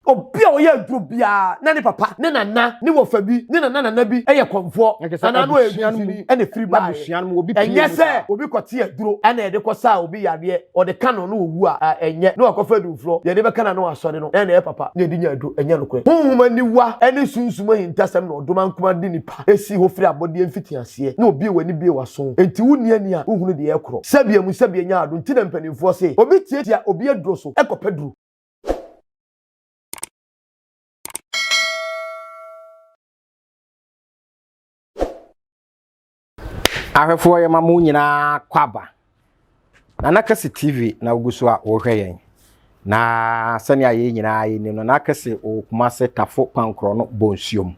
Obi a ɔyɛ aduro biara na ne papa, ne nana, ne wɔfa bi, ne nana nana bi yɛ kɔmfoɔ anaa na ɔyɛ dunsini na ɛfiri baeɛ. Ɛnyɛ sɛ obi kɔte aduro na yɛde kɔsaa obi yareɛ, ɔde ka no na ɔwu a, ɛnyɛ na wakɔfa adumfoɔ, yɛde bɛka no na wasɔre no na ɛna ɛyɛ papa na yɛde nya aduro. Ɛnyɛ nokorɛ. Honhom aniwa ne sunsum ahintasɛm na ɔdomankoma de nipa sii hɔ firi abɔdeɛ mfitiaseɛ na ɔbue w'ani bue w'aso enti wonni ani a wonhunu deɛ ɛrekorɔ. Sɛbea mu sɛbea nya ado nti na mpanimfoɔ se obi tiatia obi aduro so kɔpɛ duro. Ahwɛfoɔ yɛma mo nyinaa kwaba. Nana Kɛse TV na wogu so a wɔhwɛ yɛn. Na sɛnea yɛn nyinaa yɛnim no, Nana Kɛse wɔ Kumase Tafo Kwankorɔ no bɔ nsuo mu.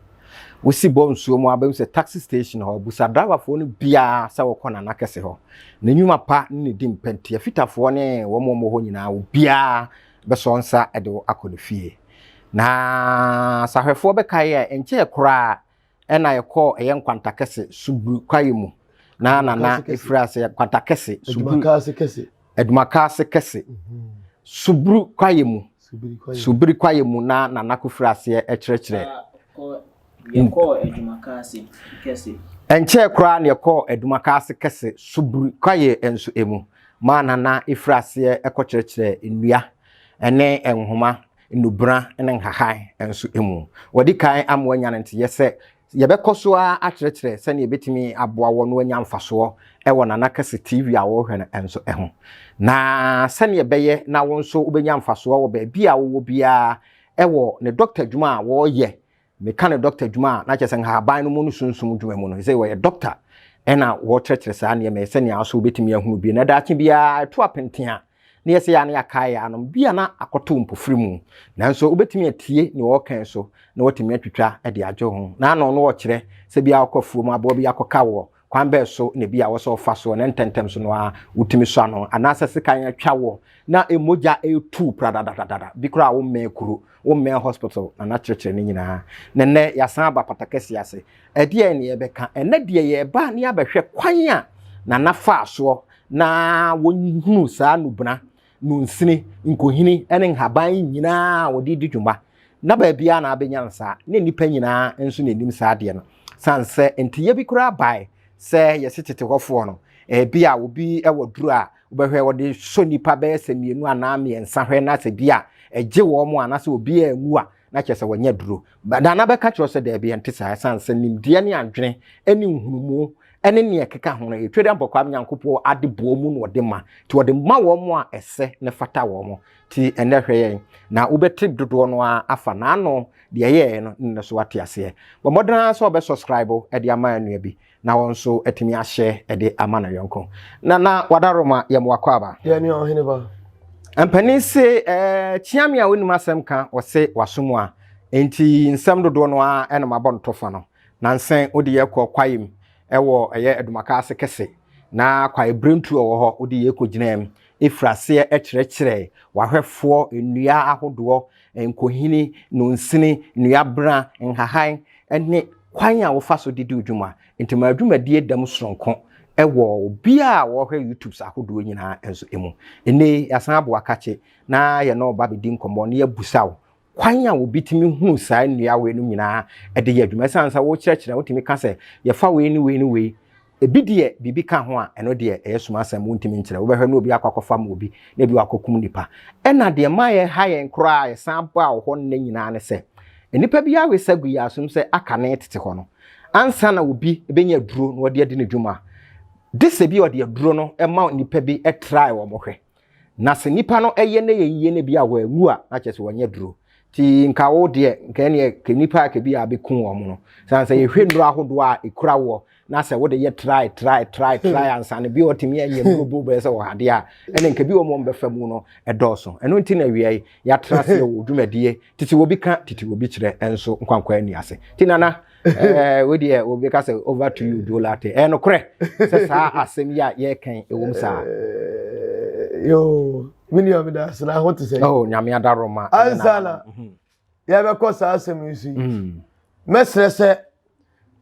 Wosi bɔ nsuo mu a bɛhu sɛ taxi station hɔ, busa driverfoɔ no biara sɛ wɔkɔ Nana Kɛse hɔ. Ne nnwuma pa ne ne di mpɛ nti, afitafoɔ ne wɔn a wɔwɔ hɔ nyinaa, obiara bɛsɔ nsa de wo akɔ ne fie. Na sahwɛfoɔ bɛkae a, ɛnkyɛɛ koraa ɛna yɛkɔɔ ɛyɛ nkwanta kɛse suburu kwaeɛ mu na nana efiri ase nkwanta kɛse suburu adumakaase kɛse mhm. suburu kwaeɛ mu subiri kwaeɛ mu na nana kofiri aseɛ ɛkyerɛkyerɛ. Yɛkɔɔ adumakaase kɛse. Ɛnkyɛɛ koraa na yɛkɔɔ adumakaase kɛse subiri kwaeɛ nso emu maa nana efiri aseɛ ɛkɔkyerɛkyerɛ nnua ɛne nhoma nnubena ne nhahan nso mu. Wɔadi kan ama wɔanya no nteyɛ sɛ yɛbɛkɔ so ara akyerɛkyerɛ sɛnea yɛbɛtumi aboa wɔn na wɔanya mfasoɔ wɔ Nana Kɛse TV a wɔrehwɛ no nso ho. Na sɛnea ɛbɛyɛ na wo nso wobɛnya mfasoɔ wɔ baabi a wowɔ biara wɔ ne dɔkta adwuma a wɔreyɛ meka ne dɔkta adwuma a na kyerɛ sɛ nhaban no mu no sunsum dwuma mu no sɛ wɔyɛ dɔkta ɛna wɔkyerɛkyerɛ saa nneɛma yi sɛnea nso wobɛtumi ahunu bi na daakye biara ɛto apenten a na yɛsɛ yɛ a na yɛakae yɛ anom bi a na akɔto mpofiri mu nanso wobɛtumi atie nea ɔɔkan so na watumi atwitwa de agye ho na ano no ɔkyerɛ sɛ bi a wokɔ afuom aboa bi akɔka wɔ kwan bɛɛ so na bi a wɔsɛ ɔfa soɔ na ntɛntɛm so no a wotumi sɔ ano anaasɛ sekan atwa wɔ na mogya ɛretu pradadadada bi koraa wommɛn kuro wommɛn hospital na nakyerɛkyerɛ no nyinaa na nnɛ yɛasan aba patakɛse ase ɛdeɛ ne yɛbɛka ɛnɛ deɛ yɛba ne yɛabɛhwɛ kwan a nana faa soɔ na wɔhunu saa nubena nunsini nkohini ne nhaban nyinaa a wɔde di dwuma na baabiara na abɛnya no saa ne nnipa nyinaa nso na ɛnim saa adeɛ no sane sɛ nteyɛ bi koraa bae sɛ yɛse tete hɔfoɔ no ebi a obi wɔ duro a wobɛhwɛ wɔde sɔ nnipa bɛyɛ sɛ mmienu anaa mmiɛnsa hwɛ na sɛ bi a ɛgye wɔn mo anaasɛ obi anwu a na kyerɛ sɛ wɔnyɛ duro nana bɛka kyerɛ sɛ daabi ɛnte saa ɛsiane sɛ nimdeɛ ne adwene ne nhunumu ne nea ɛkeka ho no ɛtwa dɛ mpɔkwaa Nyankopɔn ade boɔ mu na ɔde ma nti ɔde ma wɔn mo a ɛsɛ ne fata wɔn mo nti ɛnɛ hwɛ yɛn na wobɛte dodoɔ no ara afa n'ano deɛ ɛyɛɛ no ne so wate aseɛ bɔ mmɔden ara sɛ ɔbɛ subscribe de ama anua bi na wɔn nso atumi ahyɛ de ama no yɔnko na na wadaroma yɛ mo wakɔ aba. Yɛ nua ɔhene ba. Mpanin se ɛɛ kyeame a onim asɛm ka ɔse wasom a nti nsɛm dodoɔ no ara ɛna mabɔ no tɔfa no nansɛn wode yɛ kɔ kwae mu ɛwɔ ɛyɛ adumaka ase kɛse na kwae berentu ɛwɔ hɔ wode yɛ kɔ gyina mu efiri aseɛ ɛkyerɛkyerɛ wahwɛfoɔ nnua ahodoɔ nkohini, nonsini, nnuabena, nhahan ne kwan a wofa so de di wo dwuma. Nti ma dwumadie da mu soronko wɔ obiara a wɔhwɛ YouTubes ahodoɔ nyinaa nso mu. Ɛnnɛ yi, yɛasan aboa Kakye na yɛne wo ba bɛdi nkɔmmɔ na yɛabusa wo kwan a obi tumi hunu saa nnua wei no nyinaa de yɛ adwuma. Ɛsiane sɛ wokyerɛkyerɛ wotumi ka sɛ yɛfa wei ne wei ne wei Ebi deɛ biribi ka ho a, ɛno deɛ ɛyɛ sum asɛm, wontumi nkyerɛ. Wobɛhwɛ na obi akɔ akɔfa ma obi, na ebi wakɔkum nipa. Ɛna deɛ ɛma yɛha yɛn koraa a yɛsan baa wɔ hɔ nnɛ nyinaa ne sɛ, nnipa bi awesa gu yɛn asom sɛ akane tete hɔ no, ansa na obi bɛnya aduro na ɔde adi ne dwuma, de sɛ bi ɔde aduro no ma nnipa bi trae wɔn hwɛ. Na sɛ nipa no ɛyɛ ne yɛ yie ne bi a wɔanwu a, na kyerɛ sɛ wɔnyɛ duro. Ti nka wo deɛ, nka ɛneɛ ka nipa a ka bi a bɛku wɔn no. Sane sɛ yɛhwɛ nnuro ahodoɔ a ɛkura woɔ, na sɛ wode yɛ try try try try ansa no bi ɔtumi anya nnuro bo bɛyɛ sɛ ɔhadeɛ a, ɛne nka bi wɔn wɔn bɛfa mu no ɛdɔɔso. Ɛno nti na awia yi yɛatena ase wɔ dwumadie tete wɔ bi ka tete wɔ bi kyerɛ nso nkwankwa ani ase. Ti nana ɛɛ wo deɛ obi ka sɛ over to you do latte ɛyɛ nokorɛ sɛ saa asɛm yi a yɛreka ɛwɔ mu saa. Yoo me nua meda ase na ho te sɛ. Oh nyame adaroma. Ansa na mhm. yɛbɛkɔ saa asɛm yi so yi mm. mɛsrɛ sɛ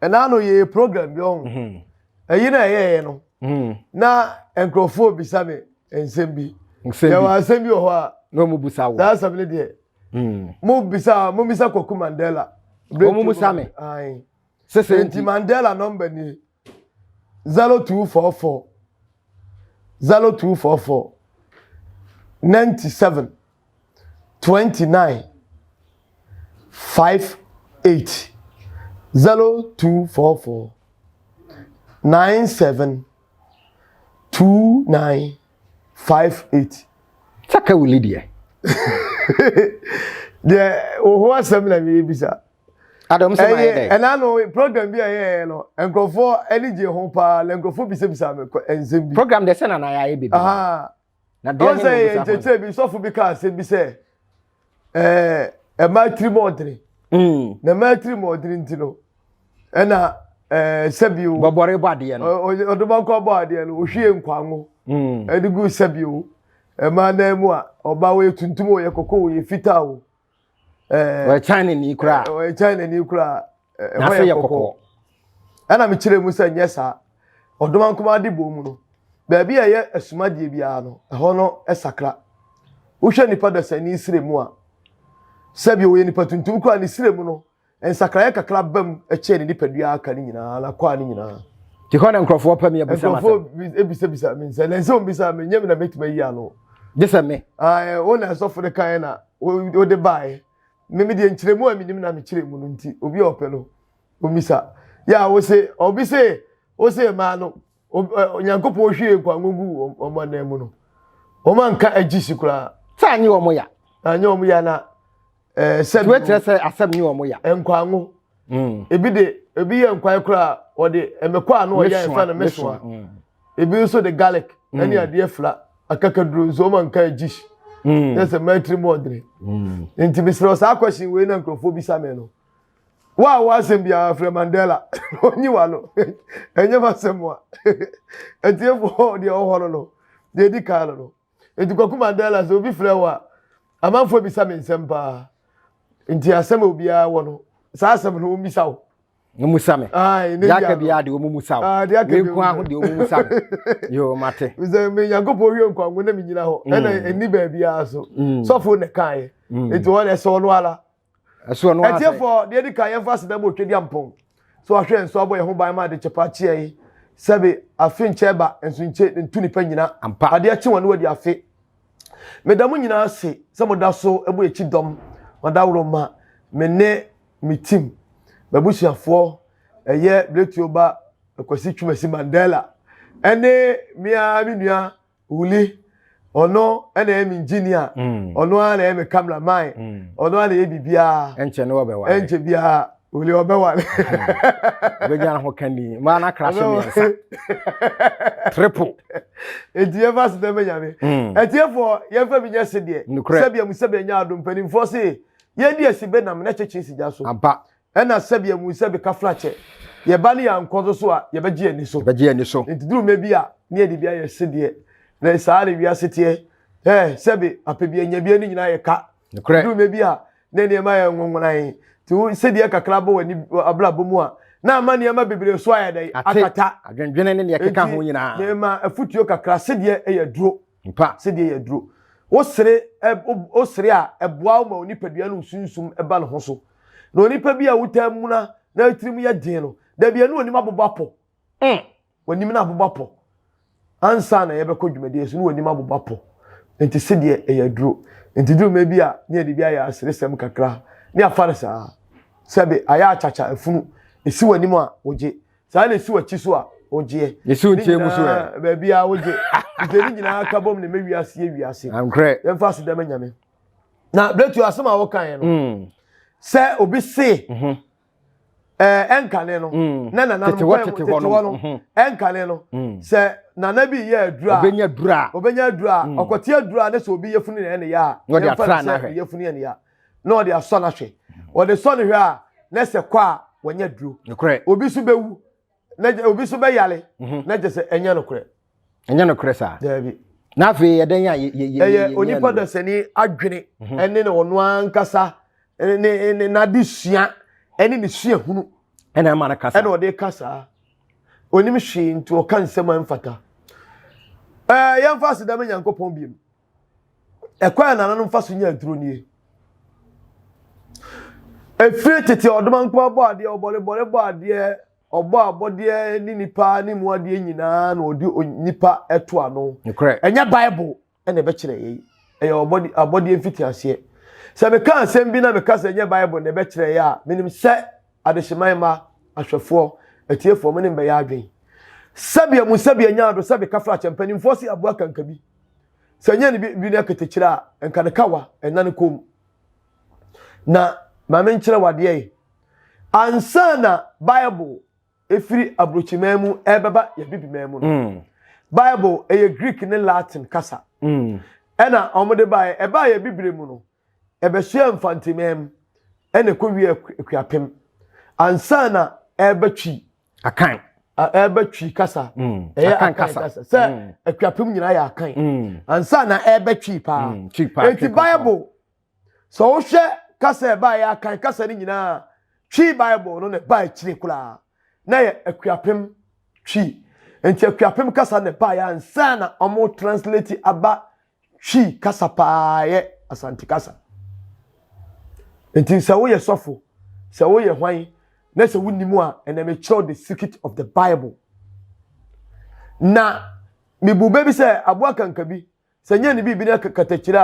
ɛna no yɛyɛ program bi ɔho mhm. ɛyi na ɛyɛyɛ no mhm. na nkurɔfoɔ bisa me nsɛm bi yɛwɔ asɛm bi wɔ hɔ a na ɔmo busa wo saa asɛm no deɛ. Mo bisa mo bisa Kwaku Mandela. Wɔn mu sa me. Sese nti Mandela number ni 0244 0244 97 29 58 0244 97 29 58. Saka wuli deɛ. Deɛ wo ho asɛm na mebisa. Adam sɛ mayɛ dɛ. Ɛna no program bi a yɛyɛ no nkurɔfoɔ ani gye ho paa na nkurɔfoɔ bisabisa me nsɛm bi. Program deɛ sɛ na na yɛayɛ bebree. Na deɛ ne na obisa ho. Nkyerɛkyerɛ bi sɔfo bi kaa asɛm bi sɛ ɛɛ ɛmaa tirim ɔdene. Na ɛmaa tirim ɔdene nti no ɛna ɛɛ sɛbio. Bɔbɔre bɔ adeɛ no. Ɔdomankɔ bɔ adeɛ no ohwie nkwango. Ɛde gu sɛbio ɛmaa nan mu a ɔbaa wɔyɛ tuntum wɔyɛ kɔkɔɔ wɔyɛ fitaa o. Wɔyɛ China ni koraa. Wɔyɛ China ni koraa. Ɛhɔ yɛ kɔkɔɔ. Ɛna mekyerɛ mu sɛ nyɛ saa. Ɔdomankoma de bɔ mu no baabi a ɛyɛ asumadeɛ biara no ɛhɔ no ɛsakra. Wohwɛ nipa dasani srɛ mu a sɛbi ɔyɛ nipa tuntum koraa ne srɛ mu no Nsakraeɛ kakra ba mu kyɛn ne nipadua aka no nyinaa, n'akwaa no nyinaa. Nti hɔ na nkurɔfoɔ pɛ me abisa m'asɛm. Nkurɔfoɔ ebisabisa me nsɛm, na nsɛm bisa me nyɛ me na mɛtumi ayi ano. Gye sɛ me. Ae, wo na ɛsɔfo no kaeɛ na wode baeɛ. Me me deɛ nkyerɛmu a menim na mekyerɛ mu no nti, obi a ɔpɛ no, ɔmmisa. Yɛ a wo se, obi se, wo se mmaa no, Onyankopɔn hwie nkwango gu wɔn anan mu no, wɔn anka agyi si koraa. Sɛ anyɛ wɔn ya. Anyɛ wɔn ya na ɛɛ sɛbi. Tuwe kyerɛ sɛ asɛm nye wɔn ya. Nkwango. Ebi de ebi yɛ nkwan koraa wɔde ɛmɛkɔ ano ɔyɛ ɛfɛ no mesoa. Ebi nso de garlic ɛne adeɛ fila akakaduro nso wɔn anka agyi si. Yɛ sɛ mɛtiri mu ɔdene. Nti mesrɛ saa question wei na nkurɔfoɔ bisa me no. Wo a wo asɛm biara frɛ Mandela onyi wa no ɛnyɛ m'asɛm a atiefoɔ deɛ ɔwɔ hɔ no no deɛ edi kan no no nti Kwaku Mandela sɛ obi frɛ wo a amanfoɔ bisa me nsɛm paa nti asɛm a obiara wɔ no saa asɛm no wɔn bisa wo. Wɔn musa me. Deɛ aka biara deɛ wɔn musa wo. Wei nko ara ho deɛ wɔn musa me. Yoo mate. Sɛ me Nyankopɔn hwie nkwango na me nyina hɔ ɛna ɛni baabiara so sɔfo na ɛkaeɛ nti wɔn ɛsɛ ɔno ara. Ɛso ɔno ara sɛ. Atiefoɔ, deɛ ɛdi kan yɛmfa aseda ma Otwedeampɔn sɛ wahwɛ yɛn so abɔ yɛn ho ban ma adekyɛ pa akyeɛ yi. Sɛbe afe nkyɛ ba nso nkyɛ ntu nipa nyina. Ampa. Adeɛ kye wɔn ne wadi afe. Meda mo nyinaa ase sɛ moda so bɔ yɛkyi dɔm madaworo ma me ne me team, m'abusuafoɔ, ɛyɛ Bletuo ba Kwasi Twumasi Mandela ɛne me ara me nua Wuli, ɔno na ɛyɛ me engineer, mm. ɔno ara na ɛyɛ me cameraman, mm. ɔno ara na ɛyɛ biribiara. Ɛnkyɛ ne wɔbɛware. Ɛnkyɛ biara, Wuli ɔbɛware. Ɔbɛnya ne ho kani, maa na kra so mmiɛnsa. Triple. Eti yɛfa so dɛ bɛnyame. Mm. Ɛtiefoɔ yɛmfa bi nyɛ sedeɛ. Nokorɛ. Sɛbea mu sɛbea nya adom mpanimfoɔ se yɛdi asi bɛnam na kyekye si gya so. Ampa. Ɛna sɛbi amu sɛbi kafra kyɛ. Yɛba ne yɛankɔ so so a, yɛbɛgye yɛn ani so. Yɛbɛgye yɛn ani so. Nti duru mɛ bi a, ne yɛde bi ayɛ sedeɛ. Na saa na wiase teɛ. Ɛɛ sɛbi apɛ bi anya bi ne nyinaa yɛ ka. Nokorɛ. Duru mɛ bi a, ne nneɛma yɛ nwonwonan. Nti wo sedeɛ kakra bɔ w'ani abrabɔ mu a, na ama nneɛma bebree so ayɛ dɛn? Akata. Adwendwene ne deɛ ɛkeka ho nyinaa. Nti mema afutuo kakra, sedeɛ yɛ aduro. Mpa. Sɛdeɛ yɛ aduro. Wosere wosere a ɛboa wo ma onipadua no sunsum ba ne ho so. Na onipa bi a wotaa muna na tirim yɛ den no, dabi ɛne onim abobɔ apɔ. Mm. Onim no abobɔ apɔ. Ansa na yɛbɛkɔ dwumadie so ne onim abobɔ apɔ. Nti sɛdeɛ ɛyɛ aduro. Nti duru mɛ bi a ne yɛde bi ayɛ aseresɛm kakra ne afa no saa. Sɛbe ayɛ akyakya afunu. Esi w'anim a wogye. Saa na esi w'akyi so a wogyeɛ. Esi wo nkyɛn mu so ɛ. Baabi a wogye. Nti ne nyinaa ka bom na ɛmɛ wiase yɛ wiase. Ankorɛ. Yɛmfa ase dɛm nyame. Na Bretu asɛm a wokaeɛ no. Mm. Sɛ obi se. Mm-hmm. Ɛɛ ɛnkane no. Mm. Na nana no kwan mu tete hɔ no. Mm-hmm. Ɛnkane no. Mm. Sɛ nana bi yɛ aduru a. Obenya aduru a. Obenya aduru a. Ɔkɔte aduru a ne sɛ obi yɛfunu na ɛne yɛ a. Wɔde atra na ahwɛ. Yɛfunu yɛ ne yɛ a. Na ɔde asɔ n'ahwɛ. Wɔde sɔ no hwɛ a na sɛ kɔ a wɔnyɛ duro. Nokorɛ. Obi nso bɛwu na obi nso bɛyale mhm. na kyɛ sɛ ɛnyɛ nokorɛ. Ɛnyɛ nokorɛ saa. Daabi. Na afei yɛdɛn a yɛ yɛ yɛ ɛyɛ onipa dasani adwene mhm. ɛne ne ɔno ankasa ne ne n'adesua ɛne ne suahunu. Ɛna ɛma no kasa. Ɛna ɔde kasa. Onim hwee nti ɔka nsɛm a ɛmfata. Ɛɛ yɛmfa aseda ma Nyankopɔn biem. Ɛkwan a nananom fa so nya aduro nie. Ɛfiri tete ɔdomankoma bɔ adeɛ, ɔbɔrebɔre bɔ adeɛ, ɔbɔ abɔdeɛ ne nipa ne mu adeɛ nyinaa na ɔde nipa to ano. Ɛnyɛ Bible ɛna ɛbɛkyerɛ yei. Ɛyɛ ɔbɔde abɔdeɛ mfitiaseɛ. Sɛ meka asɛm bi na meka sɛ ɛnyɛ Bible na ɛbɛkyerɛ yɛ a, menim sɛ adehyeman mma, ahwɛfoɔ, atiefoɔ, mo ne mbɛyɛ adwen. Sɛbea mu sɛbea nya ado sɛbe kafrakyɛ mpanimfoɔ se aboa kankabi. Sɛ nyɛ ne bi bi ne aketekyerɛ a, nka ne kawa ɛna ne kɔn mu. Na ma menkyerɛ wadeɛ yi. Ansa na Bible ɛfiri aburokyiman mu ɛbɛba yɛbibiman mu no. Mm. Bible ɛyɛ Greek ne Latin kasa. Mm. Ɛna wɔde baeɛ ɛbaa yɛbibire mu no ɛbɛsoɛ mfanteman mu ɛna ɛkɔwie akuapem. Ansa na ɛbɛtwi. Akan. Ɛbɛtwi kasa. Mm. Ɛyɛ akan kasa. Sɛ mm. akuapem nyinaa yɛ akan. Mm. Ansa na ɛbɛtwi paa. Mm. Enti Bible Sɛ wohwɛ kasa a ɛbaeɛ akan kasa no nyinaa Twi Bible no na ɛbaa akyire koraa na yɛ Akuapem Twi. Nti Akuapem kasa na ɛbaeɛ ansa na wɔn translate aba Twi kasa paa yɛ Asante kasa. Nti sɛ woyɛ sɔfo, sɛ woyɛ hwan na sɛ wonim a ɛnna mekyerɛw the secret of the Bible. Na mebu bɛ bi sɛ aboa kankabi Sɛ nyɛ ne biribi ne katakyire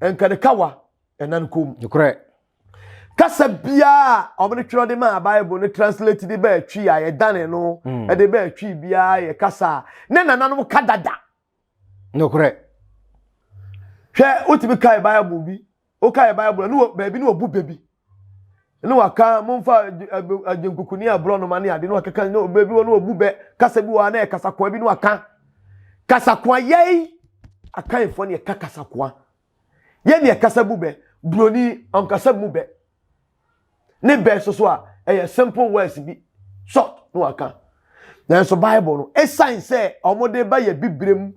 a, nka ne kawa ɛnan kɔn mu. Nokorɛ. Kasa biara a wɔde twerɛ de maa Bible no translate de baa Twi a yɛdane no mm. de baa Twi biara yɛ kasa a ne nananom ka dada. Nokorɛ. Hwɛ wotumi kae Bible bi Wokae Bible no, ne baabi ne wɔbu bɛ bi. Ne waka momfa agyenkukuni aborɔnoma ne ade ne wakeka ne baabi wɔ ne wɔbu bɛ kasa bi wɔ ha na yɛ kasakoa bi ne waka. Kasakoa yɛi akanfoɔ ne yɛka kasakoa. Yɛ ne yɛkasa bu bɛ. Buroni ɔnkasa mu bɛ. Ne bɛ soso a ɛyɛ simple words bi short ne waka. Nanso Bible no, ɛsiane sɛ wɔde ba yɛ bibirem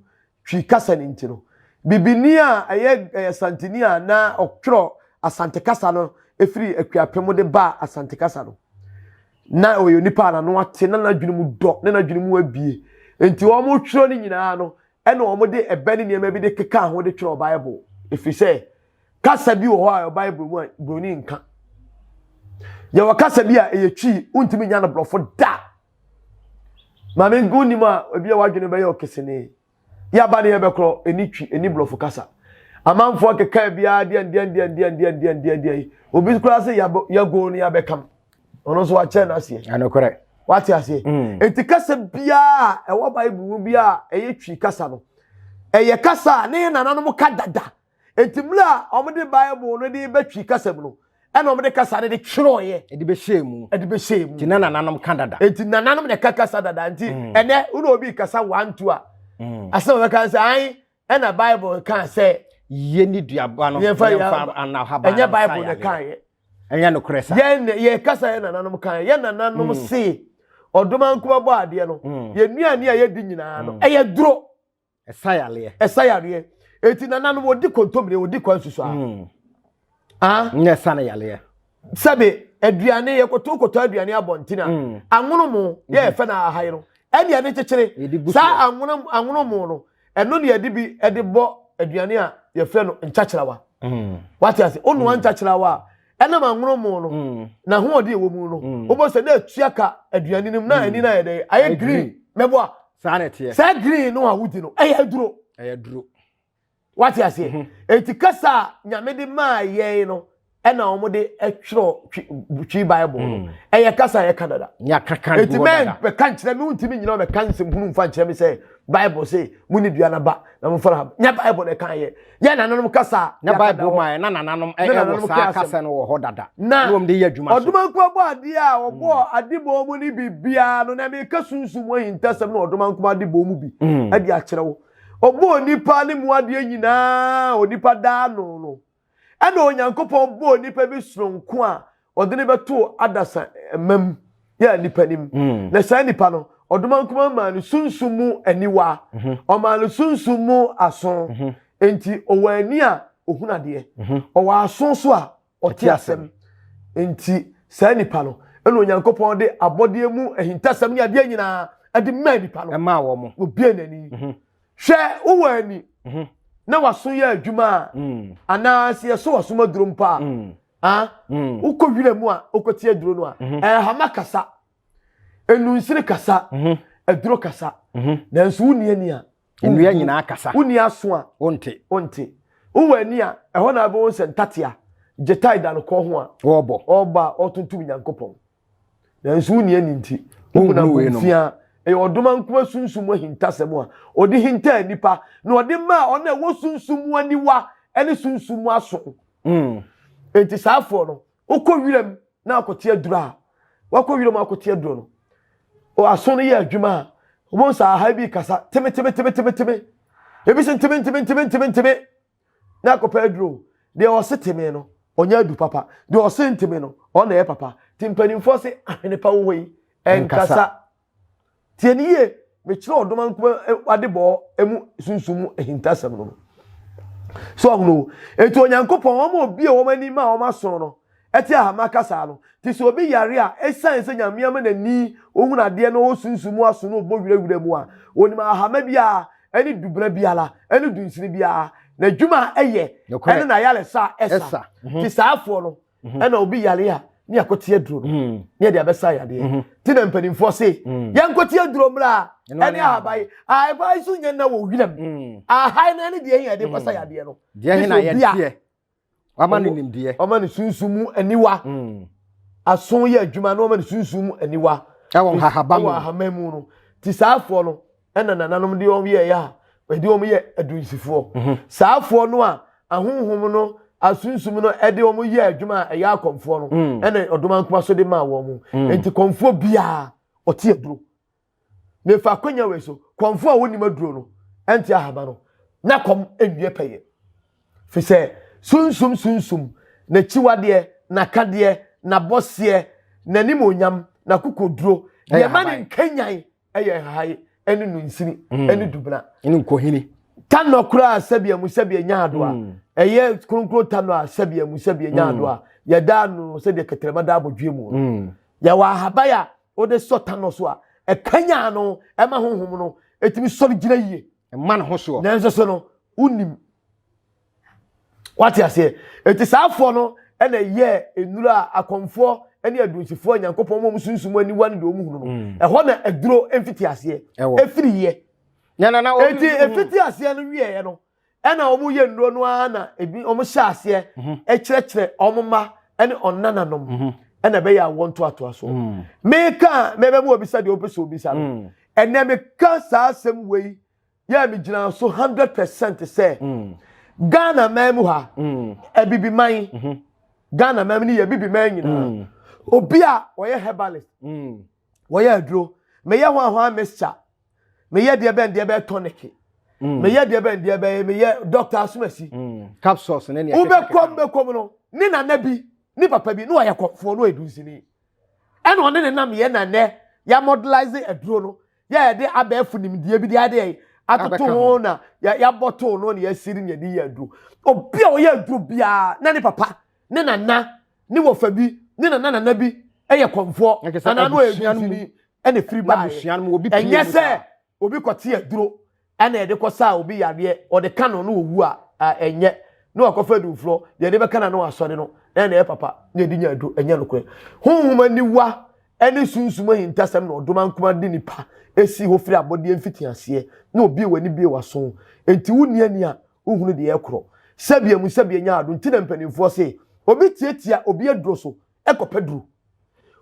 Twi kasa no nti no, bibini a ɛyɛ ɛyɛ Asanteni a na ɔtwerɛ Asante kasa no firi Akuapem de baa Asante kasa no, na ɔyɛ onipa a n'ano ate na n'adwene mu dɔ na n'adwene mu abie. Nti wɔtwerɛ no nyinaa no, ɛna wɔde ɛbɛ ne nneɛma bi de kekaa ho de twerɛ Bible. Ɛfiri sɛ, kasa bi wɔ hɔ a ɛwɔ Bible mu a buroni nka. Yɛwɔ kasa bi a ɛyɛ Twi, wontumi nya no borɔfo da. Maame wonim a ebi a wadwene bɛyɛ ɔkesene. Yaba ne yɛbɛkorɔ ɛni twi ɛni borɔfo kasa. Amanfoɔ keka biara deɛ deɛ deɛ deɛ deɛ deɛ deɛ deɛ yi. Obi koraa sɛ yɛgo no yɛabɛkam. Ɔno nso wakyerɛ n'aseɛ. Ɛnokorɛ. Wate aseɛ. Mm. Enti kasa biara a ɛwɔ Bible mu biara a ɛyɛ twi kasa no, ɛyɛ kasa a ne yɛn nananom ka dada. Enti mmerɛ a wɔde Bible no de ba Twi kasa mu no, ɛna wɔde kasa no de twerɛeɛ. Ɛde bɛhyɛɛ mu. Ɛde bɛhyɛɛ mu. Nti na nananom ka dada. Enti nananom na ɛka kasa dada. Nti mm. ɛnɛ wo na obi kasa wanto a, mm. asɛm a wɔbɛka sɛ ae ɛna Bible kaa sɛ. Yɛni duaba no yɛmfa anahaban ɛnyɛ Bible na ɛkaeɛ. Ɛnyɛ nokorɛ sa. Yɛn yɛ kasa yɛ nananom kan yɛ nananom mm. se ɔdomankoma bɔ adeɛ no mm. yɛn nnuane a yɛdi nyinaa no mm. ɛyɛ duro. Ɛsa yareɛ. Ɛsa yareɛ. Eti nananom wɔdi kontomire wɔdi kwan susu a. Mm. Ah. Nyɛ ɛsa no yareɛ. Sɛbe aduane yɛkɔtɔ kɔtɔ aduane abɔnten a mm. anwono mo yɛ mm-hmm. ɛfɛ na aha yi no ɛne ɛne kyekyere saa anwono anwono mo no ɛno ne yɛde bi ɛde bɔ aduane a yɛfrɛ no nkyakyerawa. Mm. Wate ase onoa mm. nkyakyerawa a ɛnam anwono mu no mm. na ahoɔden ɛwɔ mu no mm. wobɔ sɛ na atua ka aduane no mu na mm. ani no ayɛ dɛ ayɛ green mɛboa saa na ɛteɛ saa green no a wodi no ɛyɛ aduro ɛyɛ aduro wate aseɛ mhm. eti kasa a nyame de maa yɛn no ɛna wɔn de ɛtwerɛ twi bible no ɛyɛ kasa a yɛka dada eti mɛ bɛka nkyerɛ mi wuntumi nyina bɛka nsɛm hunu nfa nkyerɛ mi sɛ bible sɛ mu ni dua na ba na mo fara ha nya bible na ɛka yɛ yɛ nananom kasa na bible ma yɛ na nananom ɛwɔ saa kasa no wɔ hɔ dada na wɔn de yɛ adwuma so ɔdomankoma bɔ adeɛ a ɔbɔ mm. adebɔ mu ne biribiara no na meka sunsum mu ahintasɛm na ɔdomankoma adebɔ mu bi mm. ɛde akyerɛ wo ɔbɔ onipa ne mu adeɛ nyinaa onipa daa no no Ɛnna Onyankopɔn bɔɔ nnipa bi soronko a ɔde no bɛtoo adasa mma mu, yɛ nnipa nim. Mm. Na saa nipa no, ɔdomankoma maa no sunsum mu aniwa, mhm. ɔmaa no sunsum mu aso. Mhm. Enti ɔwɔ ani a ohunu adeɛ, mhm. ɔwɔ aso so a ɔte asɛm. Enti saa nipa no, ɛna Onyankopɔn de abɔdeɛ mu ahintasɛm ne adeɛ nyinaa ɛde maa nipa no. Ɛmaa wɔn. Obie n'ani. Hwɛ, wowɔ ani mhm. na waso yɛ adwuma a mm. anaa sɛ yɛso wasom aduro mpo a mm. Ah, wokɔ wira mu a wokɔte aduro no a, ɛhama kasa, enunsini kasa, aduro kasa. Nanso wonni ani a, Nnua nyinaa kasa. Wonni aso a, wonte. Wonte. Wowɔ ani a, ɛhɔ na wobɛhu sɛ ntatea, gyetae da no kɔn ho a, wɔbɔ. Ɔbɔ a ɔtontom Nyankopɔn. Nanso wonni ani nti, wohu no abomfiaa. Ɛyɛ ɔdomankoma sunsum mu ahintasɛm a ɔde hintaa nnipa na ɔde maa ɔno a ɛwɔ sunsum mu aniwa ne sunsum mu aso. Enti saa afoɔ no, wokɔ wiram na akɔte aduro a, wakɔ wiram akɔte aduro no, aso no yɛ adwuma a, wobɛhu sɛ aha bi kasa teme teme teme teme teme. Ebi sɛ nteme nteme nteme nteme nteme na akɔpɛ aduro. Deɛ ɔse teme no, ɔnyɛ adu papa. Deɛ ɔse nteme no, ɔno na ɛyɛ papa. Nti mpanimfoɔ se ahwene pa wɔ hɔ yi, ɛnkasa. Tie no yie, mekyerɛ ɔdoma nkuma adebɔɔ mu sunsum mu ahintasɛm no. So ɔhono o. Enti Onyankopɔn wɔn a obie wɔn ani ma wɔn aso no ɛte ahama kasa no. Te sɛ obi yare a, esiane sɛ Nyame ama n'ani ohunu adeɛ na ɔwɔ sunsum mu aso na ɔbɔ wirawira mu a, onim ahama biara ɛne dubena biara ɛne dunsini biara n'adwuma a ɛyɛ ɛne n'ayaresa a ɛsa. Te saa afoɔ no, ɛna obi yare a ne yɛakɔte aduro no mm. ne yɛde abɛsa yadeɛ mm-hmm. nti na mpanimfoɔ se mm. yɛnkɔte aduro mmerɛ a ɛne ahaban ahaban so nyɛ na wɔ wiram mm. ahaban no ɛne deɛ yɛde kɔsa yadeɛ no deɛ he na yɛteɛ wama no nimdeɛ ɔma no sunsum mu aniwa aso yɛ adwuma na ɔma no sunsum mu aniwa ɛwɔ nhahaban mu ɛwɔ ahaban mu no ti saa afoɔ no ɛna nananom de wɔn yɛeɛ a wɔde wɔn yɛ adunsifoɔ mhm. saa afoɔ no a ahonhom no asunsum no ɛde wɔn yɛ adwuma a ɛyɛ akɔmfoɔ no mm. ɛna ɔdomankoma so de maa wɔn mu mm. nti kɔmfoɔ biara ɔte aduro mefa akonya wei so kɔmfoɔ a wɔnim aduro no ɛnte ahaba no na kɔm nwie pɛyɛ fi sɛ sunsum sunsum n'akyiwadeɛ n'akadeɛ n'abɔseɛ n'animonyam n'akokoduro deɛ ɛma ne nkanyan ɛyɛ nhahae ɛne nunsini mm. ɛne dubena ɛne nkohini tanɔ koraa sɛbea mu sɛbea nya ado a mm. ɛyɛ kronkron tanɔ a sɛbea mu sɛbea nya ado a yɛda ano sɛdeɛ kɛtɛrɛma da abɔdwe mu no yɛwɔ ahaban a wode sɔ tanɔ so a ɛkanya ano ɛma honhom no ɛtumi sɔre gyina yie ɛma ne ho soɔ nanso so no wonim Wate aseɛ? Eti saa afoɔ no ɛna ɛyɛɛ nnuro a akɔmfoɔ ne adunsifoɔ Nyankopɔn ma wɔn sunsum aniwa ne deɛ wɔn hunu no. Mm. Ɛhɔ na aduro mfiti aseɛ. Ɛfiri yɛ. Eti efiti aseɛ no wieɛ no ɛna wɔn yɛ nnuro no ara na ebi wɔn hyɛ aseɛ mhm. ɛkyerɛkyerɛ wɔn mma ɛne wɔn nananom mhm. ɛna ɛbɛyɛ a wɔn toatoa so. Mm. Meka mɛbɛ mu obisa deɛ ɔpɛ sɛ obisa no. Mm. Ɛnɛ meka saa asɛm wei yɛ megyina so 100% sɛ mm. Ghana man mu ha mm. abibiman mm-hmm. Ghana man mu ne yɛ abibiman nyinaa mm. obi a wɔyɛ herbalist wɔyɛ aduro meyɛ ho ahoa mixture meyɛ deɛ bɛn deɛ bɛn tonic meyɛ deɛ bɛn deɛ bɛn meyɛ doctor asomasi capsules ne nea wobɛkɔm bɛkɔm no ne nana bi ne papa bi ne wɔyɛ kɔfoɔ ne wɔyɛ dunsini ɛna ɔne ne nam yɛ nanɛ yɛ modelize aduro no yɛ yɛde abɛɛfo nimdeɛ bi de adeɛ atoto ho na yɛabɔ too no na yɛasiri na yɛde yɛ aduro obi a ɔyɛ aduro biara na ne papa ne nana ne wɔfa bi ne nana nana bi yɛ kɔmfoɔ anaa no ɔyɛ dunsini ɛna firi baeɛ ɛnyɛ sɛ obi kɔte aduro ɛna yɛde kɔsaa obi yadeɛ ɔde ka no na owu a ɛnyɛ na wakɔfa adumfoɔ deɛ yɛde bɛka na na wasɔre no na ɛna ɛyɛ papa na yɛde nya aduro ɛnyɛ nokorɛ honhom aniwa ɛne sunsum ahintasɛm na ɔdoma nkoma de nipa esi hɔ firi abɔdeɛ mfitiaseɛ na obie w'ani bie w'aso enti wonni ani a wohunu deɛ ɛkorɔ sɛbea mu sɛbea nya ado nti na mpanimfoɔ se obi tiatia obi aduro so ɛkɔpɛ duro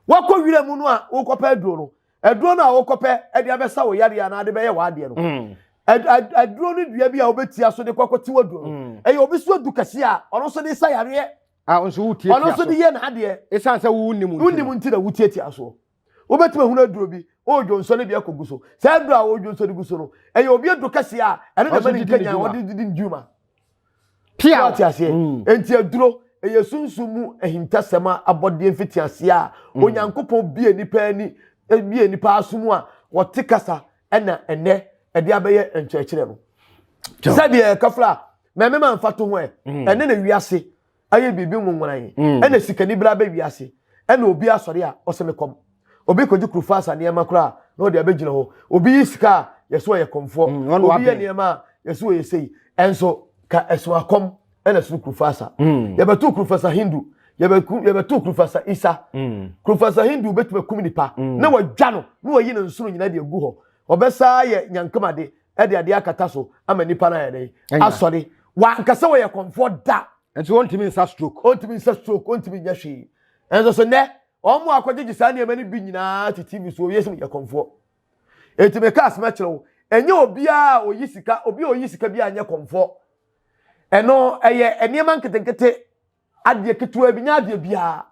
wakɔ wira mu no a wokɔpɛ aduro no Aduro no a wokɔpɛ de abɛsa wo yareɛ anaa de bɛyɛ w'adeɛ no, mm. aduro no dua bi a wobɛtia so de kɔkɔte w'aduro no, mm. ɛyɛ obi so adu kɛseɛ a ɔno nso de sa yareɛ. Ɔno nso de yɛ n'adeɛ. Ɛsiane sɛ wonim nti. Wonim nti na wotiatia soɔ. Wobɛtumi ahunu aduro bi, ɔredwo nsɔ no bi akɔgu so. Saa aduro a ɔredwo nsɔ no gu so no, ɛyɛ obi adu kɛseɛ a ɛno na ɛma ne nkanyan ɔde didi ne dwuma. Pia. Wate aseɛ? Mm. Enti aduro ɛyɛ sunsum mu ahintasɛm a abɔdeɛ mfitiaseɛ a mm. Onyankopɔn bie nipa ani bie nipa aso mu a wɔte kasa ɛna ɛnɛ ɛde abɛyɛ nkyerɛkyerɛ no. Sɛdeɛ kafra mɛmɛma nfa to ho ɛ mm. ɛne na wiase ayɛ biribi nwonworan mm. ɛna sikani bra bɛ wiase ɛna obi asɔre a ɔsɛ me kɔm obi kɔgye kurufo asa nneɛma koraa na ɔde abɛgyina hɔ obi yi sika a yɛsɛ ɔyɛ kɔmfoɔ mm, obi yɛ nneɛma a yɛsɛ ɔyɛ sei ɛnso ka ɛso akɔm ɛna ɛso kurufo asa mm. yɛbɛto kurufo asa hindu Yɛbɛku yɛbɛto Kurufasa Isa. Mm. Kurufasa Hindu bɛtumi akum nipa mm. na wadwa no na wayi ne nsono nyinaa de agu hɔ. Ɔbɛsaa yɛ nyankamade de adeɛ akata so ama nipa no ayɛ dɛn asɔre. Wankasa wɔyɛ kɔmfoɔ da. Nti wɔntumi nsa stroke. Wɔntumi nsa stroke, wɔntumi nyɛ hwee. Ɛnso so nnɛ wɔn a akɔgyegye saa nneɛma no bi nyinaa te TV so owie sɛ yɛ kɔmfoɔ. Eti meka asɛm akyerɛ wo, ɛnyɛ obiara a oyi sika, obi a oyi sika bi anyɛ kɔmfoɔ. Ɛno ɛyɛ nneɛma nketenkete adeɛ ketewa bi nyɛ adeɛ biara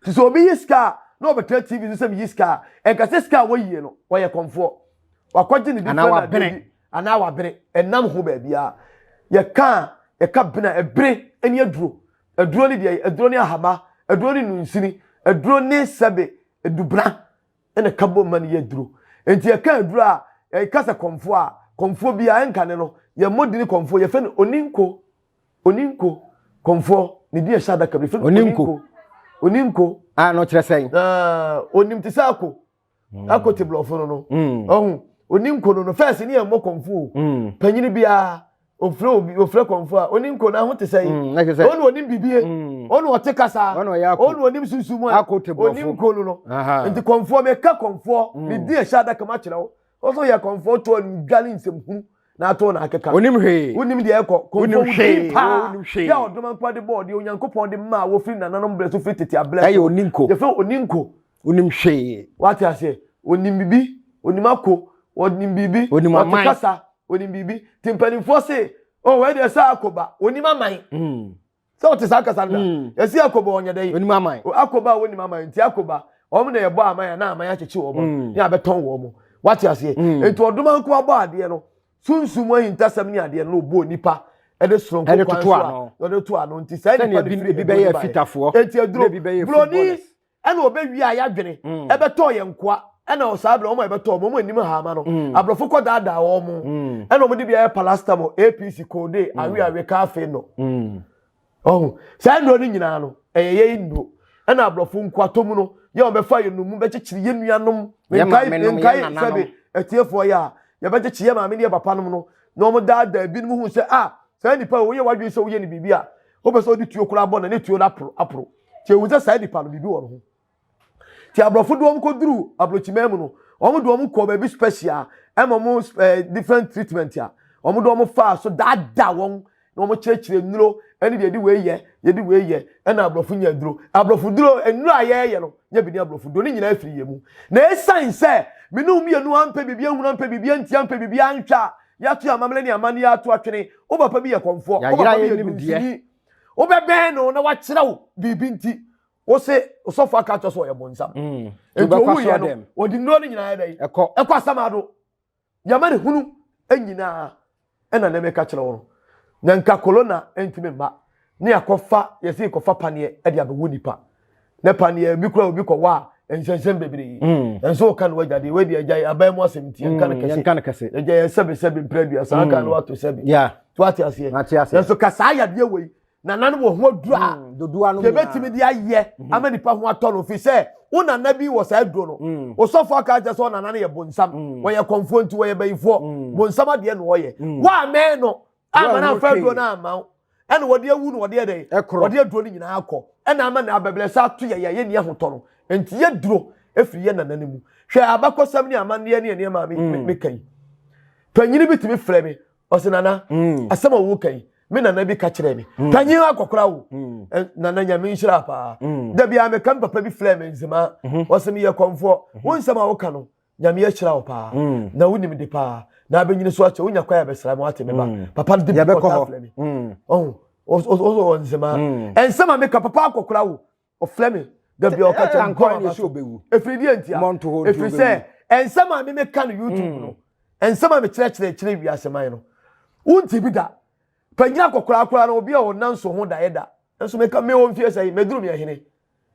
te sɛ obi yi sika a na ɔbɛtena tv so sɛ meyi sika a ɛnka sɛ sika a wɔyie no wɔyɛ kɔmfoɔ wakɔgye ne different adeɛ bi anaa wabene ɛnam ho baabiara yɛka a yɛka bene a ɛbere ne aduro aduro ne deɛ aduro ne ahama aduro ne nunsini aduro ne sɛbe adubena ɛna ka bom ma no yɛ aduro nti yɛka aduro a yɛka sɛ kɔmfoɔ a kɔmfoɔ bi a ɛnka ne no yɛmmɔ dini kɔmfoɔ yɛfɛ no oninko Oninko, kɔmfoɔ, ne din ɛhyɛ adaka bi, yɛfrɛ no Oninko. Oninko. Ah, no kyerɛ sɛn? Ah, onim te sɛ ako. Mm. Ako te blɔfo no no. Mm. Ɔho, oninko no no, fɛs ne yɛ mmɔ kɔmfo o. Mm. Panyini biara, ofrɛ obi, ofrɛ kɔmfo a, oninko na ho te sɛ yi. Mm. Ɔno onim bibie, mm. ɔno ɔte kasa, ɔno onim sunsun mu a, oninko no no. Nti kɔmfoɔ, meka kɔmfoɔ, ne din ɛhyɛ adaka mu akyerɛ wo. Ɔsɛ ɔyɛ kɔmfoɔ to dwale nsɛm hunu na ato na akeka. Onim hwee. Wonim deɛ ɛkɔ. Kɔmfoɔ wo din paa. Yɛ ɔdoma nkoa de bɔɔ deɛ Onyankopɔn de maa wɔ firi nananom berɛ so firi tete aberɛ so. Ɛyɛ oninko. Yɛfrɛ oninko. Onim hwee. Wate aseɛ. Onim bibi. Onim ako. Onim biribi. Onim aman. Ɔte kasa. Onim biribi. Ti mpanimfoɔ se, oh wei deɛ sɛ akoba. Onim aman. Mm. Sɛ ɔte saa kasa no da. Mm. Yɛsi akoba ɔnyɛ dɛ. Onim aman. Akoba a wonim aman nti akoba wɔn na yɛbɔ aman a na aman akyekye wɔn mm. ne abɛtɔn wɔn. Wate aseɛ. Mm. Nti ɔdoma nko abɔ adeɛ no sunsum mu ahintasɛm ne adeɛ no ɔbɔ nipa ɛde soronko kwan so a ɔde to ano nti saa nipa no firi ebi bɛyɛ fitafoɔ eti aduro broni ɛna ɔbɛwie a yɛadwene mm. ɛbɛtɔɔ yɛn nkoa ɛna ɔsaa berɛ wɔn a ɛbɛtɔɔ wɔn anim haama no mm. aborɔfo kɔ daadaa wɔn mo mm. ɛna wɔn de bi ayɛ paracetamol apc koode awe awe kafe no ɔho saa nnuro no nyinaa no ɛyɛ yɛn nnuro ɛna aborɔfo nkoatɔ mu no yɛ wɔn bɛfa yɛn mu bɛkyekyere yɛn nuanom nkae nkae sɛbi atiefoɔ yɛ a yɛbɛkyekyere yɛn maame ne yɛ papa nom no na wɔn daadaa ebinom hu sɛ ah saa nipa a wɔyɛ wadwene sɛ wɔyɛ ne biribi a wopɛ sɛ wode tuo koraa bɔ no ne tuo no aporo aporo nti ehu sɛ saa nipa no biribi wɔ ne ho nti aborɔfo de wɔn kɔduru aburokyiman mu no wɔn de wɔn kɔ baabi special ɛma wɔn ɛɛ eh, different treatment a wɔn de wɔn faa so daadaa wɔn na wɔn kyerɛkyerɛ nnuro ɛne deɛ yɛde wei yɛ yɛde wei yɛ ɛna aborɔfo nya aduro aborɔfo duro nnuro a yɛyɛ no nyɛ bi ne aborɔfo duro ne nyinaa firi yɛ mu na esan sɛ me ne mmienu ampɛ biribi ahunu ampɛ biribi antia ampɛ biribi anhwɛ a yɛato yɛn amammerɛ ne amanneɛ ato atwene wo papa bi yɛ kɔmfoɔ wo papa bi yɛ dunsini wobɛbɛn no na wakyerɛ wo biribi nti wo se osɔfo aka kyerɛ sɛ ɔyɛ bonsam mm. nti owuiɛ no wɔde nnuro no nyinaa yɛ dɛn ɛkɔ asamado yɛma ne hunu nyinaa ɛna ne meka kyerɛ wo no na nka kolona ntumi mma ne akɔfa yɛsɛ kɔfa paneɛ ɛde abɛwɔ nipa ne paneɛ bi kura obi kɔwɔ a nsɛnsɛm bebree mm. nso woka no wagya deɛ wadi agya aban mu asɛm nti yɛnka no mm, kɛse agya yɛn sɛbe sɛbe mpere aduasa aka mm. no wato sɛbe so ate aseɛ nanso ka saa yadeɛ wei nana no wɔ ho aduro a mm, yɛbɛtumi de ayɛ mm-hmm. ama nipa ho atɔ no fi sɛ wo nana bi wɔ saa aduro no mm. osɔfo aka kyerɛ sɛ ɔnana no yɛ bonsam mm. wɔyɛ kɔnfoɔ nti wɔyɛ bayifoɔ bonsam adeɛ na ɔyɛ woamɛn no ama no amfa aduro no amma wo ɛna wɔde awu no wɔde ɛdɛn wɔde aduro no nyinaa akɔ ɛna ama na abɛbrɛ sɛ ato yɛ yɛ yɛnni ahotɔ no nti yɛ duro efiri yɛ nana no mu hwɛ abakɔsɛm ne amanneɛ ne nneɛma a meka yi panyini bi tumi frɛ me ɔsɛ nana mm. asɛm a woka yi me nana bi ka kyerɛ me mm. panyin akɔkora wo mm. nana nyame nhyira paa da bia meka me papa bi frɛ me nzema mm-hmm. ɔsɛ meyɛ kɔmfoɔ mm-hmm. wo nsɛm a woka no nyame ahyira wo paa na wonim de paa na abɛnyini so akyɛ wonya kwan a bɛsra me wate me ba papa no de bi kɔta frɛ me ɔho ɔsɛ wɔ nzema ɛnsɛm a meka papa akɔkora wo ɔfrɛ me da bia ɔka kyerɛ me nkɔm aba so ɛfiri deɛ ntia ɛfiri sɛ ɛnsɛm a memeka no youtube mm. no ɛnsɛm a mekyerɛkyerɛ kyerɛ wiase man no wonti bi da panyin akɔkora koraa no obi a ɔna nso ho daeɛ da nso meka me wɔ mfie sɛ meduru me ahene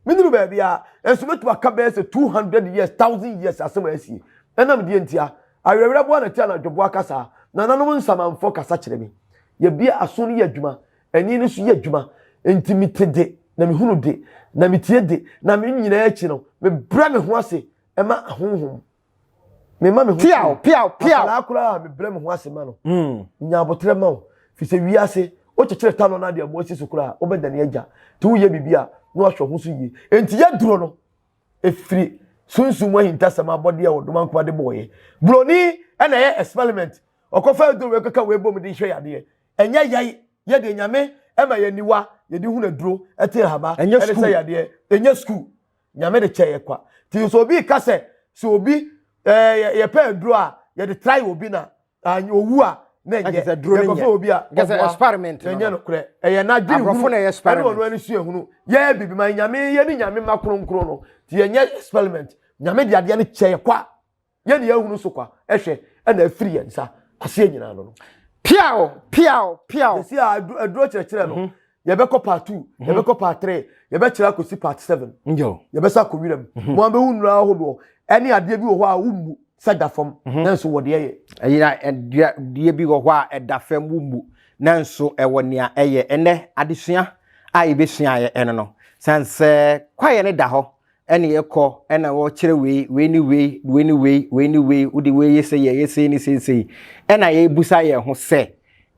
meduru baabi a nso mɛtumi aka bɛyɛ sɛ 200 years 1000 years asɛm a asie ɛnam deɛ ntia awerɛwerɛ boa na ti anadwo boa kasa nananom nsamanfoɔ kasa kyerɛ me yɛbia aso no yɛ adwuma Ani no so yɛ adwuma. Enti mete de, na mehunu de, na metie de, na me nyinaa akyi no, mebrɛ me ho ase ma ahonhom. Mema me ho Piaw, piaw, piaw. Akwadaa koraa a mebrɛ me ho ase ma no. Mm. Nya abotrɛ ma wo. Fi sɛ wiase, wokyekyere ta no na de amoa si so koraa a, wobɛdane agya. Nti woyɛ biribi a, na wahwɛ ho so yie. Enti yɛduro no ɛfiri sunsum mu ahintasɛm abɔdeɛ a ɔdomankoma de bɔɔyɛ. Buroni ɛna ɛyɛ experiment. Ɔkɔfa aduro wei kɔka wei bom de hwɛ yadeɛ. Ɛnyɛ yɛn, yɛ deɛ Nyame ɛma yɛn aniwa yɛde hunu aduro, ɛte ahaba, ɛde sɛ yadeɛ. Ɛnyɛ school. Nyame de kyɛ yɛ kwa. Nti sɛ obi ka sɛ sɛ obi ɛɛ yɛpɛ aduro a yɛde try obi na owu a na ɛnyɛ yɛkɔfɛ obi a ɔboa experiment no ɛnyɛ nokorɛ ɛyɛ n'adwene hunu ɛne ɔno ani sua hunu yɛ bibi ma Nyame yɛ ne Nyame ma kronkron no nti yɛnyɛ experiment. Nyame de adeɛ no kyɛ yɛ kwa. Yɛn ne yɛahunu so kwa hwɛ ɛna afiri yɛn nsa aseɛ nyinaa no no. Piaw piaw piaw. Yɛsi a aduro kyerɛkyerɛ no mhm. Yɛbɛkɔ part 2, mhm. yɛbɛkɔ part 3, yɛbɛkyerɛ akɔsi part 7, yɛbɛsa akɔ wiram mhm. Mo abɛhu nnuro ahodoɔ ɛne adeɛ bi wɔ hɔ a wommu sɛ da fam nanso wɔ deɛ yɛ. Ɛyɛ adeɛ bi wɔ hɔ a ɛda fam wommu nanso ɛwɔ nea ɛyɛ. Ɛnɛ adesua a yɛbɛsuaeɛ ɛno no sane sɛ kwaeɛ no da hɔ ɛne ɛkɔ ɛna wɔkyerɛ wei wei ne wei wei ne wei wei ne wei wode wei yɛ sɛ yɛyɛ sei ne sei sei ɛna yɛbusa yɛn ho sɛ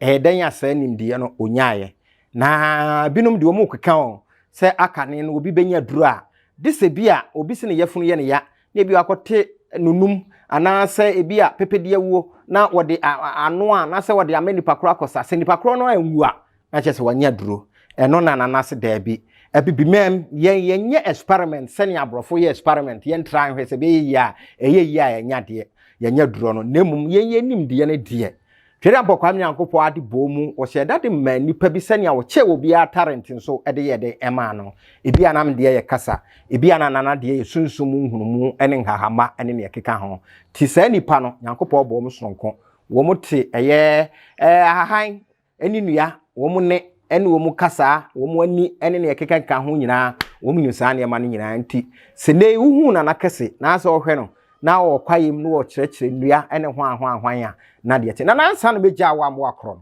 ɛyɛ dɛn a saa nimdeɛ no onyaeɛ. Na binom deɛ wɔn keka wɔn sɛ akane no obi bɛnya duro a de sɛ bi a obi sɛ ne yafunu yɛ ne ya na ebi akɔte nunum anaasɛ ebi a pepedeɛ wuo na wɔde ano a na sɛ wɔde ama nipa korɔ akɔsa sɛ nipa korɔ no anwu a na kyerɛ sɛ wanya aduro. Ɛno na Nana se daabi. Abibimam, yɛn yɛnyɛ experiment sɛnea aborɔfo yɛ experiment, yɛn tra nhwɛ sɛ ɛbɛyɛ yie a, ɛyɛ yie a yɛnya deɛ, yɛnya aduro no. Na mmom yɛn yɛn nimdeɛ no deɛ, Twereampɔ Kwame Nyankopɔn ade bɔɔ mu, ɔhyɛɛ da de maa nnipa bi sɛnea ɔkyɛɛ obiara talent nso de yɛɛ dɛn maa no. Ebia na me deɛ yɛ kasa, ebia na Nana deɛ yɛ sunsum mu nhunumu ne nhahamma ne nea ɛkeka ho. Nti saa nnipa no, Nyankopɔn bɔɔ wɔn sononko. Wɔn te ɛyɛ ɛɛ ahahan ne nnua, wɔn nne ne wɔn kasa, wɔn ani ne nea ɛkekakeka ho nyinaa, wɔn nim saa nneɛma no nyinaa. Nti, sɛ nnɛ yi wohu Nana Kɛse na sɛ ɔhwɛ no na ɔwɔ kwaeɛ mu na ɔkyerɛkyerɛ nnua ne hwan hwan hwan a, na deɛ te. Nana ansa na mɛgyaa wo a moakorɔ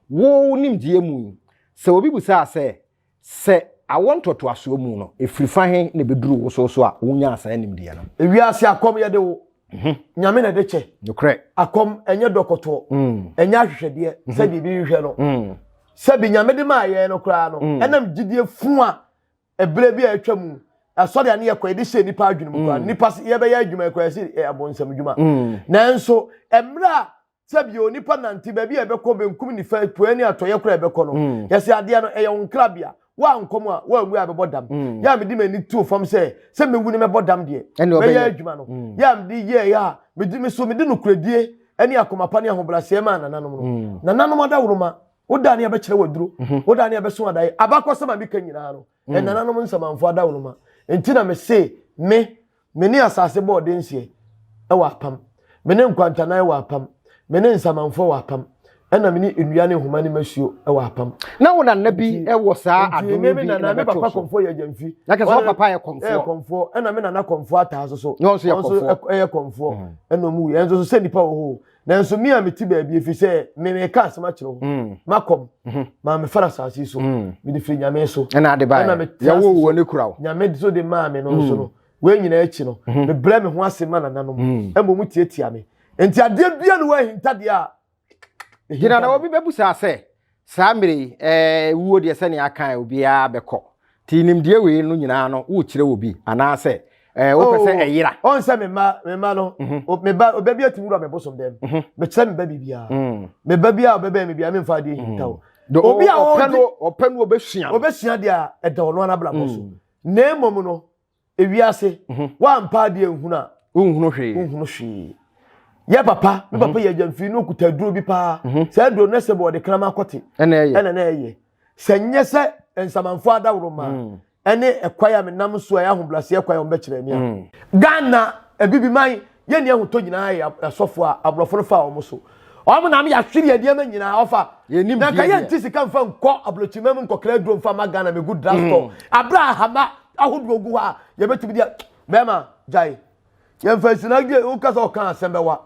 no, wo nimdeɛ mu yi, sɛ obi bisaa sɛ, Sɛ awoɔ ntoatoasoɔ mu no, ɛfiri fa he na ɛbɛduru wo so so a wonyaa saa nimdeɛ no? Ewiase akɔm yɛde wo. Mhm. Nyame na ɛde kyɛ. Nokorɛ. Akɔm ɛnyɛ dɔkɔtoɔ. Mm. Ɛnyɛ ahwehwɛdeɛ mhm. sɛdeɛ ebi hwehwɛ no. Mm. Sɛbi Nyame de maa yɛn no koraa no, mm. ɛnam gyidie fun a ɛberɛ bi a atwa mu asɔre a ne yɛkɔ yɛde hyɛ nipa adwene mu koraa mm. nipa yɛbɛyɛ adwuma koraa yɛsi abɔnsam adwuma. Mm. Nanso mmerɛ a Sɛ bio, onipa nante baabi a ɛbɛkɔ benkum, nifa, apueɛ ne atɔeɛ koraa a ɛbɛkɔ no, mm. yɛsɛ adeɛ no ɛyɛ wo nkrabea. Woankɔ mu a, woanwu a bɛbɔ dam. Mm. Yɛ a mede m'ani too fam sɛ sɛ mɛwu ne mɛbɔ dam deɛ, mɛyɛ adwuma no. Mm. Yɛ a mede yɛɛ a, mede me so mede nokorɛdie ne akoma pa ne ahobrɛaseɛ maa nananom no. Mm. Nananom adaworoma, woda ne abɛkyerɛ waduro, mm-hmm. woda ne abɛso adaeɛ. Abakɔsɛm a meka nyinaa no, mm. nananom nsamanfoɔ adaworoma. Nti na mese me Me ne asase bɔɔ denseɛ wɔ apam, me ne nkwantanan wɔ apam, me ne nsamanfoɔ wɔ apam, ɛna me ne nnua ne nhoma ne masuo wɔ apam. Na wo nana bi wɔ saa adom bi na nana, me papa kɔmfoɔ yɛ agyamfi. Na kɛ sɛ wo papa yɛ kɔmfoɔ. Yɛ kɔmfoɔ, ɛna me nana kɔmfoɔ ataa so so. Na ɔnso yɛ kɔmfoɔ. Ɛyɛ kɔmfoɔ. Mm. Ɛna ɔmu yɛ nso so sɛ nipa wɔ hɔ. Nanso me a mete baabi efi sɛ me meka asɛm akyerɛ wo. Mm. Makɔm. Mm-hmm. Maa me fara asase so. Mm. Mede firi Nyame so. Ɛna ade baeɛ. Ɛna mete ase so. Ne kura wo. Nyame so de maa me no nso no. Wei nyinaa akyi no, mhm. mebrɛ me ho ase ma nananom. Mm. Ɛma wɔn tiatia me. Nti adeɛ bia no wɔ ahintadeɛ a. Gyina na obi bɛbusa sɛ saa mmerɛ yi ɛɛ wuo deɛ sɛnea aka obiara bɛkɔ. Nti nimdeɛ wei no nyinaa no wokyerɛ wɔ bi anaasɛ ɛɛ wopɛ sɛ oh, ɛyera. Ɔn sɛ me mma me mma no mhm. me ba ɔbɛ bi atumi wura me bosom dɛm. Mhm. Mekyerɛ me ba biribiara. Mm. Me ba bi a ɔbɛbɛn me biara memfa adeɛ hinta o. Obi a ɔpɛ no ɔbɛsua. Ɔbɛsua deɛ a ɛda ɔno ara abrabɔ so. Mm. Na mmom no ewiase mhm. woampa adeɛ nhunu a wonhunu hwee wonhunu hwee yɛ papa me papa yɛ agyamfiri no okuta aduro bi paa saa aduro no sɛ bɔ ɔde kraman akɔte ɛna na ɛyɛ sɛ nyɛ sɛ nsamanfoɔ adaworo ma mm. ɛne ɛkwan a menam so a ɛyɛ ahobrɛaseɛ kwan a wɔbɛkyerɛ me a mm. Ghana abibiman yɛnni ahotɔ nyinaa yɛ asɔfoɔ a aborɔfo no faa wɔn so wɔn nam yɛahwere yɛn nneɛma nyinaa ɔfa na nka yɛnte sika mfa nkɔ aborɔkyima mu nkɔkra aduro mfa ma Ghana megu drugstore mm. abere ahama ahodoɔ gu hɔ a yɛbɛtumi de bɛrima gyae yɛmfa nsi na woka sɛ ɔka asɛm bɛwa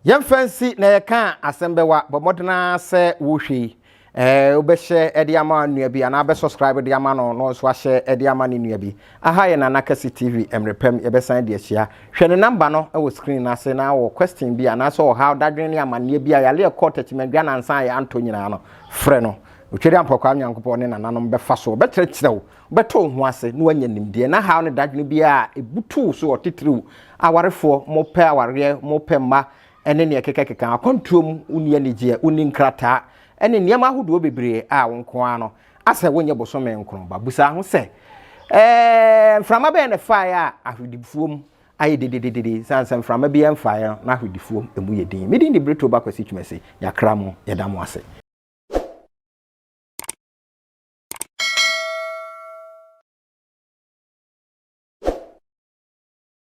Yɛmfa nsi na yɛka a asɛm bɛwa, bɔ mmɔden ara sɛ wohwɛ yi eh, wobɛhyɛ de ama nua bi anaa bɛ subscribe de ama no na ɔnso ahyɛ de ama ne nua bi. Aha yɛ Nana Kɛse TV, mmerɛ pam yɛbɛsan de ahyia. Hwɛ ne number no wɔ screen no ase na wɔ question bi anaasɛ ɔhaw, dadwene ne amanneɛ bi a yare ɛkɔ tɛkyemɛdwa nansa a yɛantɔ nyinaa no, frɛ no. Otwedeampɔ Kwame Nyankopɔn ne nananom bɛfa so, wɔbɛkyerɛkyerɛ wo, wobɛtɔ wo ho ase na woanya nimdeɛ na haw ne dadwene biara a ɛbutu wo so, ɔtitiriw awarefoɔ, mopɛ awareɛ, mopɛ mma ne nea ɛkekakeka, akwantuo mu wonni anigyeɛ, wonni nkrataa ne nneɛma ahodoɔ bebree a wo nko ara no asɛ wonyɛ bosome nkron ba. Busa ho sɛ, Ɛɛ, mframa bɛn na ɛfaeɛ a ahwedifoɔ mu ayɛ dedededede? Sane sɛ mframa biara mfaeɛ no, na ahwedifoɔ mu yɛ din. Me din de Bretoba Kwasi Twumasi. Yɛakra mo, yɛda mo ase.